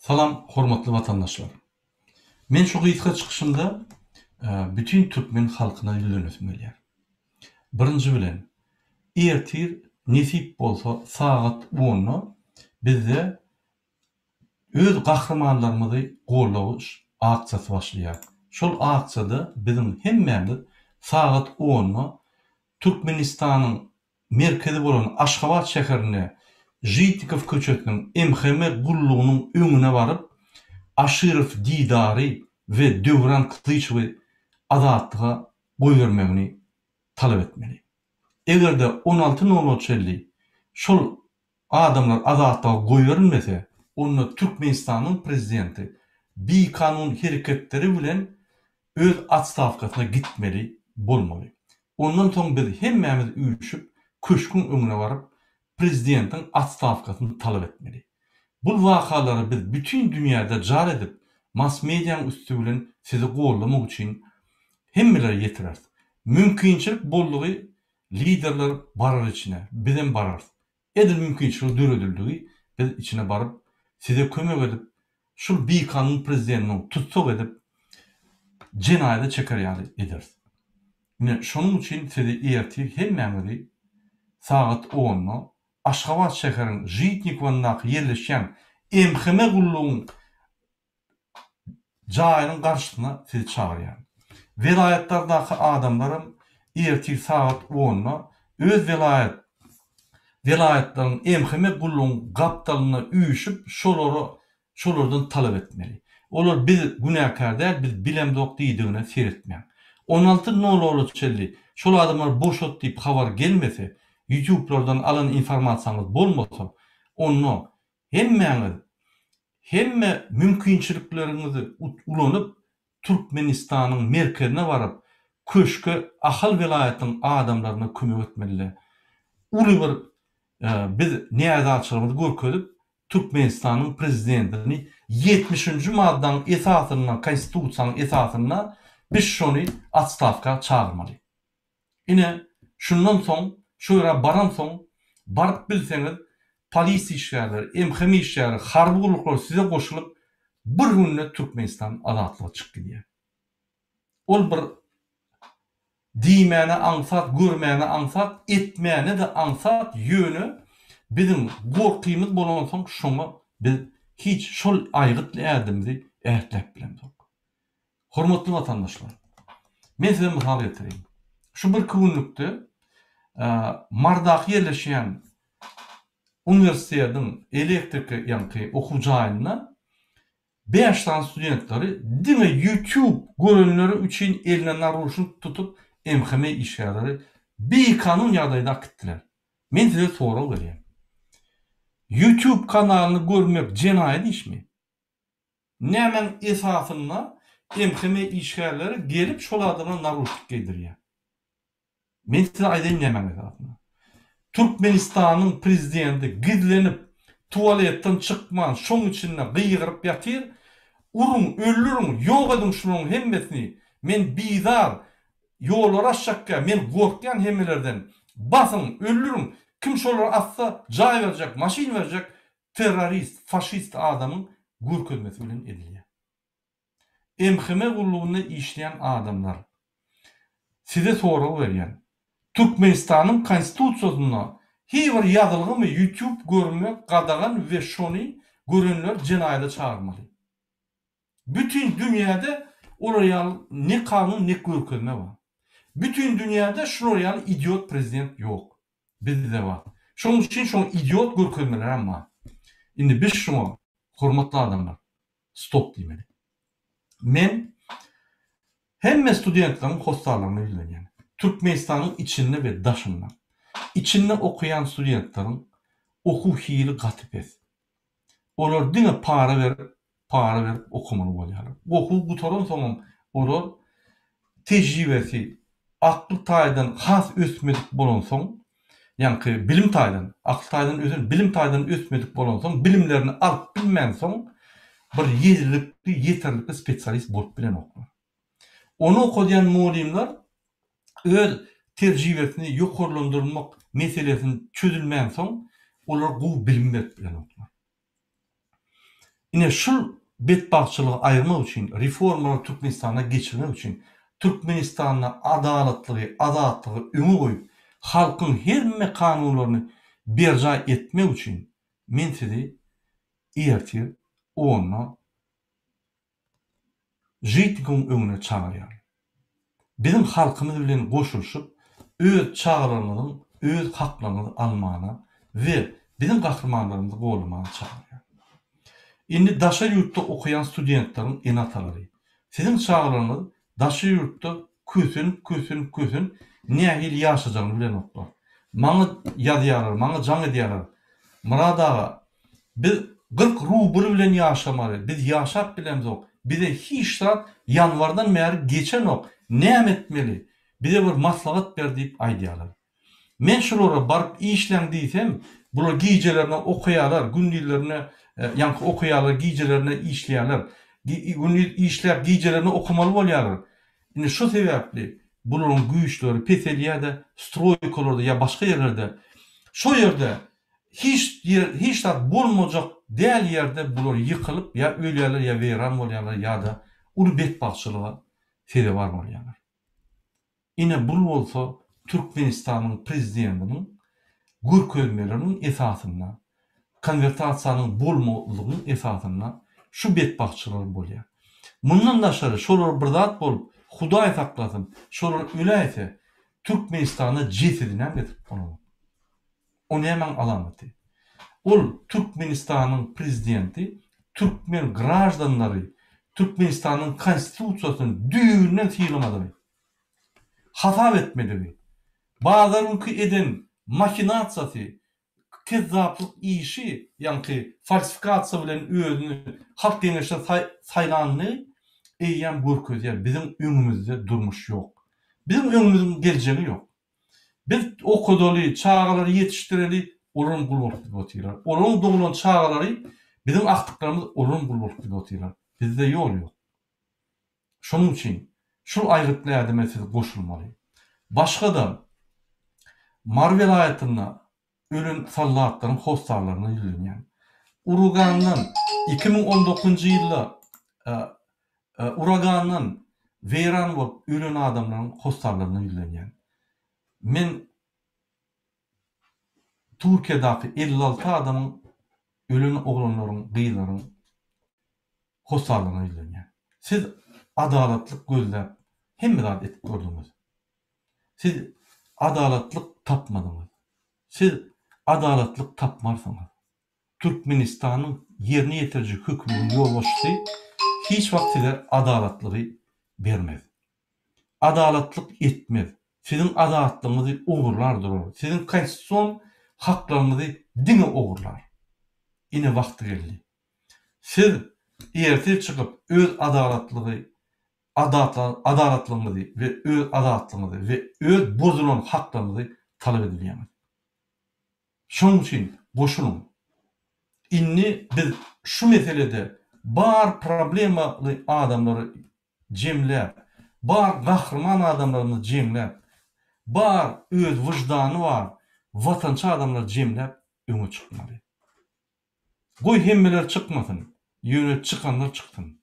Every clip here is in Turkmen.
Salam hormatly watandaşlar. Men şu gysga çykyşymda bütin türkmen halkyna ýüzlenesim gelýär. Birinji bilen, ertir nesip bolsa sagat onda bizde öz gahrymanlarymyzy gollawyş aksiýasy başlaýar. Şol aksiýada biziň hemmämiz sagat onda Türkmenistanyň merkezi bolan Aşgabat şäherinde Žitnikow köçesiniň MHM gullugynyň öňüne baryp, Aşyrow Didary we Döwran Klyçowy azatlyga goýbermegini talap etmeli. Eger-de on alty nola çenli şol adamlar azatlyga goýberilmese, onda Türkmenistanyň prezidenti bikanun hereketleri bilen öz otstawkasyna gitmeli bolmaly. Ondan soň biz hemmämiz üýşüp köşgüň öňüne baryp prezidentiň otstawkasyny talap etmeli. Bul wakalary biz bütin dünýäde jar edip mass mediaň üsti bilen sizi goldamak üçin hemmelere ýetireris. Mümkinçilik boldugy liderler barar içine, bizem bararys. Edil mümkinçilik döredildigi biz içine baryp size kömek edip şul bikanun prezidentiniň tussag edip jenaýada çeker ýaly ederis. Ine şonuň üçin sizi ertir hemmäňizi sagat onda Aşgabat şäheriň Žitnikowyndaky ýerleşýän MHM gullugyň jaýynyň garşysyna sizi çagyrýan. Welaýatlardaky adamlaram ertir sagat onda öz welaýat welaýatlaryň MHM gullugyň gapdalynda üýşüp şolara şolardan talap etmeli. Olar biz günäkär däl biz bilemzok diýdigine seretmäň. On alty nol-ola çenli şol adamlary boşat diýip habar gelmese, ýutublardan alan informasiýaňyz bolmasa, onda hemmäňiz Hemme mümkinçilikleriňizi ulanyp Türkmenistanyň merkezine baryp köşke Ahal welaýatynyň adamlaryna kömek etmelide. Uly bir biz närazyçylygymyzy görkezip Türkmenistanyň prezidentini ýetmişinji maddaň esasynda konstitusiýanyň esasynda biz şony otstawka çagyrmaly. Ine, şundan soň, şu ýere baransoň, baryp bilseňiz, polisiýa işgärleri, MHM işgärleri, harby gulluklar size goşulyp, bir günde Türkmenistan azatlyga çykyp gidýär. Ol bir diýmäne aňsat, görmäne aňsat, etmäne-de aňsat, ýöne biziň gorkymyz bolansoň şoňa biz hiç şol aýgytly ädimimizi ätläp bilemzok. Hormatly watandaşlar! Men size mysal getireýin. Şu birki günlükde Marydaky ýerleşýän uniwersitetiň elektrika ýaňky okuw jaýynda bäş sany studentleri diňe YouTube görenleri üçin eline naruşnik tutup MHM işgärleri bikanun ýagdaýda akitdiler. Men size sorag berýän. YouTube kanalyny görmek jenaýat işmi? Nämäň esasynda MHM işgärleri gelip şol adama naruşnik geýdirýär? Men size aýdaýyn nämäň esasynda. Türkmenistanyň prezidenti gizlenip tualetden çykman şoň içinde gygyryp ýatyr, uruň, öldüriň, ýok ediň şularyň hemmesini, men bizar, ýollary açjakka, men gorkýan hemmelerden, basyň, öldüriň, kim şolary atsa jaý berjek, maşyn berjek, terrorist, faşist adamyň görkezmesi bilen edilýär. MHM gullugynda işleýän adamlar, size sorag berýän, Türkmenistanyň Konstitusiýasynda hiý bir ýazylgymy YouTube görmek gadagan we şony görenler jenaýada çagyrmaly. Bütin dünýäde olar ýaly ne kanun ne görkezme bar. Bütin dünýäde şular ýaly idiot prezident ýok. Bizde bar. Şonuň üçin şoň idiot görkezmelerem bar. Indi biz şuňa hormatly adamlar stop diýmeli. Men hemme studentleriň hossarlaryna ýüzlenýän. Türkmenistanyň içinde we daşynda. Içinde okaýan studentleriň okuw hili gaty pes. Olar diňe para berip, para berip okamaly bolýarlar. Okuwy gutaransoňam olar tejribesi, akly taýdan has ösmedik bolansoň, ýaňky bilim taýdan, akyl taýdan ösen, bilim taýdan ösmedik bolansoň, bilimlerini alyp bilmänsoň, bir ýerlikli, ýeterlikli spesialist bolup bilenoklar. Ony okadýan mugallymlar öz terjibesini ýokarlandyrmak meselesini çözülmänsoň, olar gowy bilim berip bilenoklar. Ine şul betbagtçylygy aýyrmak üçin, reformalary Türkmenistanda geçirmek üçin, Türkmenistanda adalatlygy, azatlygy öňe goýup, halkyň hemme kanunlaryny berjaý etmek üçin men sizi ertir onda Žitnikowyň öňüne çagyrýaryn. Biziň halkymyz bilen goşulyşyp, öz çagalarymyzyň öz haklaryňyzy almana we biziň gahrymanlarymyzy goldamaga çagyrýaryn. Indi daşary ýurtda okaýan studentleriň ene-atalary, siziň çagalaryňyz daşary ýurtda kösenip, kösenip, kösenip nähili ýaşajagyny bilenoklar. Maňa ýazýarlar, maňa jaň edýärler. Myrat aga, biz 40 rubl bilen ýaşamaly, biz ýaşap bilemzok, bize hiç zat ýanwardan bäri geçenok, näme etmeli, bize bir maslahat ber diýip aýdýarlar. Men şulara baryp işläň diýsem, bular gijelerine okaýarlar, gündizlerine ýaňky okaýarlar, gijelerine işleýärler. Gündiz işläp, gijelerine okamaly bolýarlar. Indi şu sebäpli bularyň güýçleri peselýär-de, stroýkalarda ýa başga ýerlerde şo ýerde hiç ýer, hiç zat bolmajak däl ýerde bular ýykylyp ýa ölýärler, ýa weýran bolýarlar ýa-da uly betbagtçylyga sezewar bolýarlar. Ine bul bolsa Türkmenistanyň prezidentiniň görkezmeleriniň esasynda, konwertasiýanyň bolmazlygynyň esasynda şu betbagtçylylar bolýar. Mundan daşary şolar bir zat bolup, Hudaý saklasyn, şolar öläýse, Türkmenistanda jesedinem getirip bolanok. O nämäň alamaty? Ol Türkmenistanyň prezidenti türkmen graždanlary Türkmenistanyň konstitusiýasyny düýbünden sylamadygy, hasap etmedigi, bazar günki eden mahinasiýasy, kezzaplyk işi, ýaňky falsifikasiýa bilen özüni Halk Geňeşine saýlanyny eýýäm görkezýär, biziň öňümizde durmuş ýok. Biziň öňümiziň geljegi ýok. Biz okadaly, çagalary ýetişdireli, olaram gul bolup gidip otyrlar. Olaryň doglan çagalary, biziň agtyklarymyz olaram gul bolup gidip otyrlar. Bizde ýol ýok. Şonuň üçin şul aýgytly ädime siz goşulmaly. Başga-da Mary welaýatynda ölen soldatlaryň hossarlaryna ýüzlenýän. Urugandan 2019-njy ýylda uragandan weýran bolup ölen adamlaryň hossarlaryna ýüzlenýän. Men Türkiýedäki 56 adamyň ölen oglanlaryň, gyzlaryň hossarlaryna ýüzlenýän. Siz adalatlyk gözläp hemme zat edip gördüňiz. Siz adalatlyk tapmadyňyz. Siz adalatlyk tapmarsyňyz. Türkmenistanyň ýerine ýetiriji höküminiň ýolbaşçysy hiç wagt size adalatlygy bermez. Adalatlyk etmez. Siziň azatlygyňyzy ogurlar durar. Siziň konstitusion haklaryňyzy diňe ogurlar. Ine wagty geldi. Siz ertir çykyp öz adalatlygy adalatlygyňyzy we öz azatlygyňyzy we öz bozulan haklaryňyzy talap edilýäňiz. Şonuň üçin goşulyň. Indi biz şu meselede bar problemaly adamlary jemläp, bar gahryman adamlarymyzy jemläp, bar öz wyždany bar watançy adamlary jemläp öňe çykmaly. Goý hemmeler çykmasyn, ýöne çykanlar çyksyn.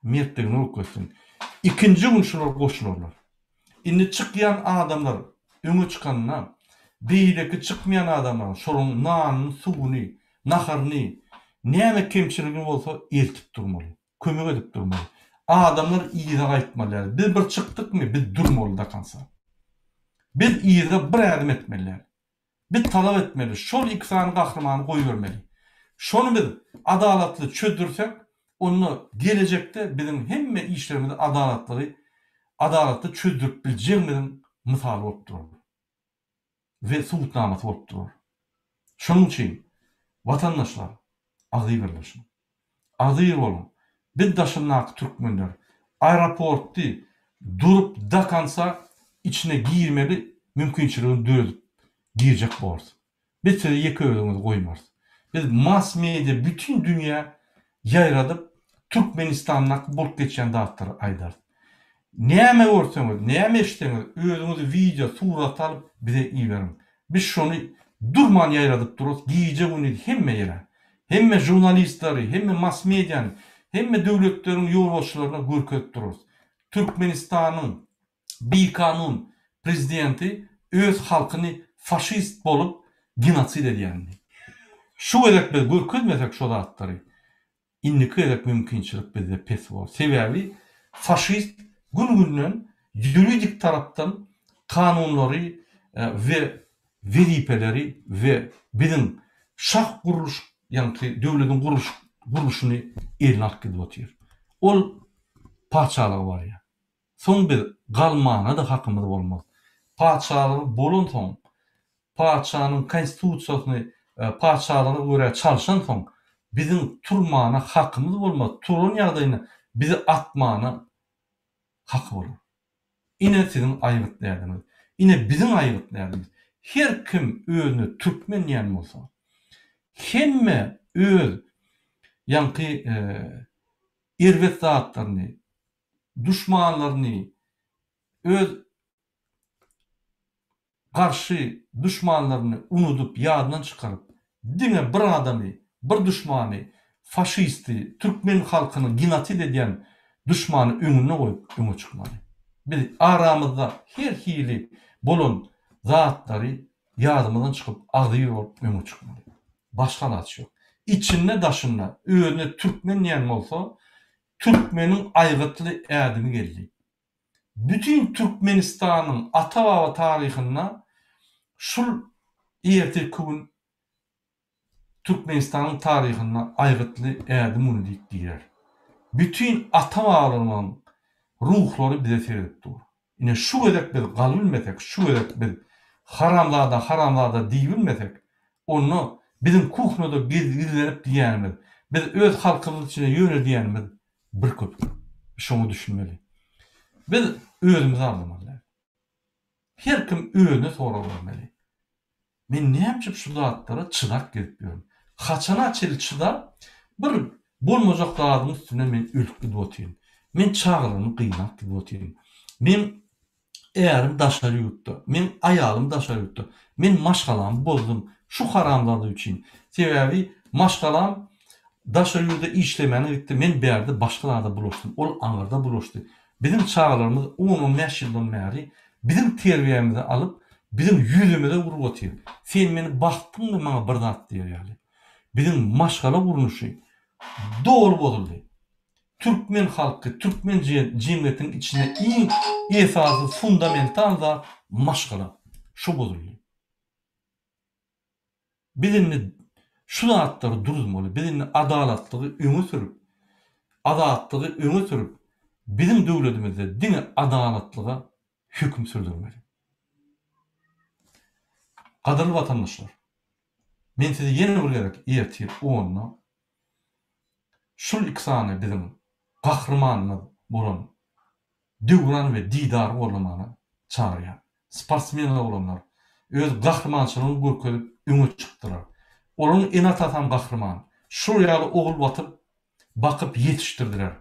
Mertligini görkezsin. Ikinji gün şular goşularlar. Indi çykýan adamlar öňe çykanda, beýleki çykmaýan adamlaryň şolaryň nanyny, suwuny, naharyny, näme kemçiligi bolsa eltip durmaly. Kömek edip durmaly. Adamlar yza gaýtmaly däl. Biz bir çykdykmy, biz durmaly do konca. Biz yza bir ädim etmeli däl. Biz talap etmeli, şol iki sany gahrymany goýbermeli. Şony biz adalatly çözdürsek, onda gelejekde biziň hemme işlerimizi adalatlygy adalatly çözdürip biljegimiziň mysaly bolup durar we subutnamasy bolup durar. Şonuň üçin, watandaşlar, agzybirleşiň. Agzybir boluň. Biz daşyndaky türkmenler aeroportdy durup do konca içine girmeli mümkinçiligini döredip girjek borus. Biz sizi ýeke özüňizi goýmarys. Biz mass media bütin dünýä ýaýradyp Türkmenistandaky bolup geçýän zatlary aýdarys. Näme görseňiz, näme eşitseňiz özüňiz wideo, surat alyp bize iberiň. Biz şony durman ýaýradyp durarys gije gündiz hemme ýere. Hemme žurnalistleri, hemme mass mediany, hemme döwletleriň ýolbaşçylaryna görkezip durarys. Türkmenistanyň bikanun prezidenti öz halkyny faşist bolup genosid edýänini. Şu gezek biz görkezmesek şo zatlary, Indiki gezek mümkinçilik bizde pes bor. Sebäbi faşist gün-günden ýuridik tarapdan kanunlary we wezipeleri we biziň şah gurluş ýaňky döwlediň gurluş gurluşyny eline alyp gidip otyr. Ol patyşalyga barýar. Soň biz galmana-da hakymyz bolmaz. Patyşalygy bolansoň, patyşanyň konstitusiýasyny patyşalyga görä çalşansoň, biziň turmana hakymyz bolmaz, turan ýagdaýynda bizi atmana haky bolar. Ine siziň aýgytly ädimiňiz. Ine biziň aýgytly ädimimiz. Her kim özüne türkmen diýen bolsa, hemme öz ýaňky erbet zatlaryny, duşmanlaryny öz garşy duşmanlaryny unudyp ýadyndan çykaryp diňe bir adamy bir duşmany faşisti türkmen halkyny genosid edýän duşmany öňünde goýup öňe çykmaly. Biz aramyzda her hili bolan zatlary ýadymyzdan çykyp agzybir bolup öňe çykmaly. Başga alaç ýok. Içinde daşynda özüne türkmen diýen bolsa Türkmeniň aýgytly ädimi geldi. Bütin Türkmenistanyň ata-baba taryhynda şul ertirki gün Türkmenistanyň taryhynda aýgytly ädim güni diýip girer. Bütin ata-babalarymyzyň ruhlary bize seredip dur. Ine şu gezek biz galybilmesek, şu gezek biz haramzada haramzada diýibilmesek, onda biziň kuhnada gizlenip diýýänimiz, biz öz halkymyz içinde ýöne diýýänimiz bir köpük. Şoňa düşünmeli. Biz özümizi aldamaly däl. Her kim özüne sorag bermeli. Men näme üçin şu zatlara çydap gezip ýörün? Haçana çenli çydap, bir bolmajak zadyň üstünden men ölüp gidip otyryn. Men çagalarymy gynap gidip otyryn. Meň ärim daşary ýurtda, meň aýalym daşary ýurtda. Men maşgalamy bozdum şu haramzada üçin. Sebäbi maşgalam daşary ýurda işlemäne gitdi, men bärde başga zada bulaşdym, ol aňyrda bulaşdy. Biziň çagalarymyz on-on bäş ýyldan bäri biziň terbiýämizi alyp, biziň ýüzümize urup otyr. Sen meni basdyňmy maňa bir zat diýer ýaly. Biziň maşgala gurluşy doly bozuldy. Türkmen halky, türkmen jemgyýetiniň içinde iň esasy fundamental zat maşgala. Şo bozuldy. Biz indi şu zatlary duruzmaly, biz indi adalatlygy öňe sürüp, azatlygy öňe sürüp, biziň döwledimizde diňe adalatlyga höküm sürdürmeli. Gadyrly watandaşlar, men sizi ýene bir gezek ertir onda şul iki sany biziň gahrymanymyz bolan Döwran we Didary gollamana çagyrýar. Sportsmen oglanlar öz gahrymançylygyny görkezip öňe çykdylar. Olaryň ene-atasam gahryman. Şular ýaly ogul batyp, bakyp ýetişdirdiler.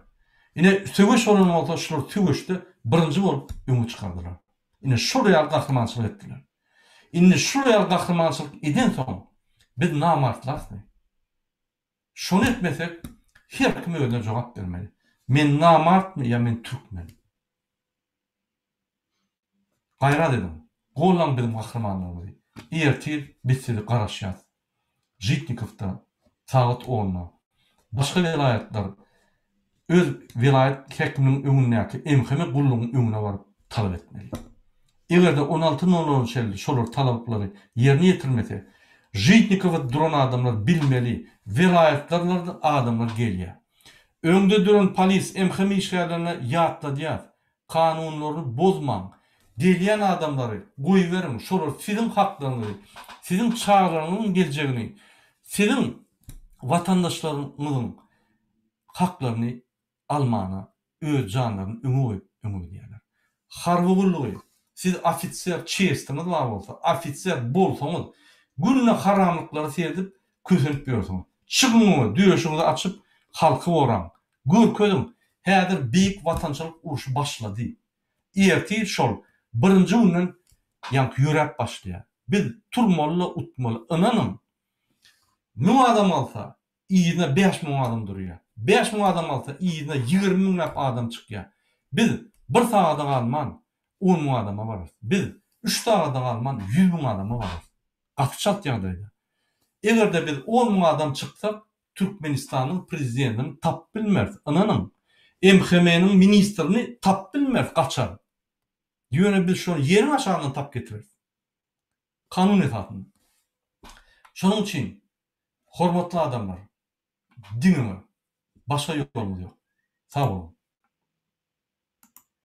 Ine, söweş bolan bolsa şular söweşde birinji bolup öňe çykardylar. Ine, şular ýaly gahrymançylyk etdiler. Indi şular ýaly gahrymançylyk edensoň biz namartlarysmy? Şony etmesek her kim özüne jogap bermeli. Men namartmy ýa men türkmen? Gaýrat ediň. Gollaň biziň gahrymanlarymyzy. Ertir biz sizi garaşýas. Žitnikowda sagat onda. Başga welaýatlar öz welaýat häkiminiň öňündäki MHM gullugyň öňüne baryp talap etmeli. Eger-de on alty nol nola çenli şolar talaplary ýerine ýetirmese, Žitnikowa duran adamlar bilmeli, welaýatlarlardan adamlar gelýär. Öňde duran polis, MHM işgärlerine ýatladýas, kanunlaryny bozmaň, gelýän adamlary goýberiň, şolar siziň haklaryňyzy, siziň çagalaryňyzyň geljegini, siziň watandaşlaryňyzyň haklaryny almana öz janlaryny öňe goýup öňe gidýärler. Harby gullugy siz ofiser çestiňiz bar bolsa, ofiser bolsaňyz günde haramlyklara seredip kösenip ýörsüňiz. Çykyň öňe döşüňizi açyp halky goraň. Görkeziň häzir beýik watançylyk urşy başlady. Ertir şol birinji günden ýaňky ýöräp başlaýar. Biz turmaly-da utmaly. Ynanyň müň adam galsa. yzyna 5000 adam durýar. 5000 adam alsa, yzyna 20 müňläp adam çykýar. Biz bir sagada galman on müň adama bararys. Biz üç sagada galman 100 müň adama bararys. Gaty çalt ýagdaýda. Eger-de biz on müň adam çyksak, Türkmenistanyň prezidentini tapyp bilmeris. Ynanyň, MHM-niň ministrini tapyp bilmeris, gaçar. Ýöne biz şony ýeriň aşagyndan tapyp getireris. Kanun esasynda. Şonuň üçin, hormatly adamlar, diňe başga ýolumyz ýok. Sag boluň.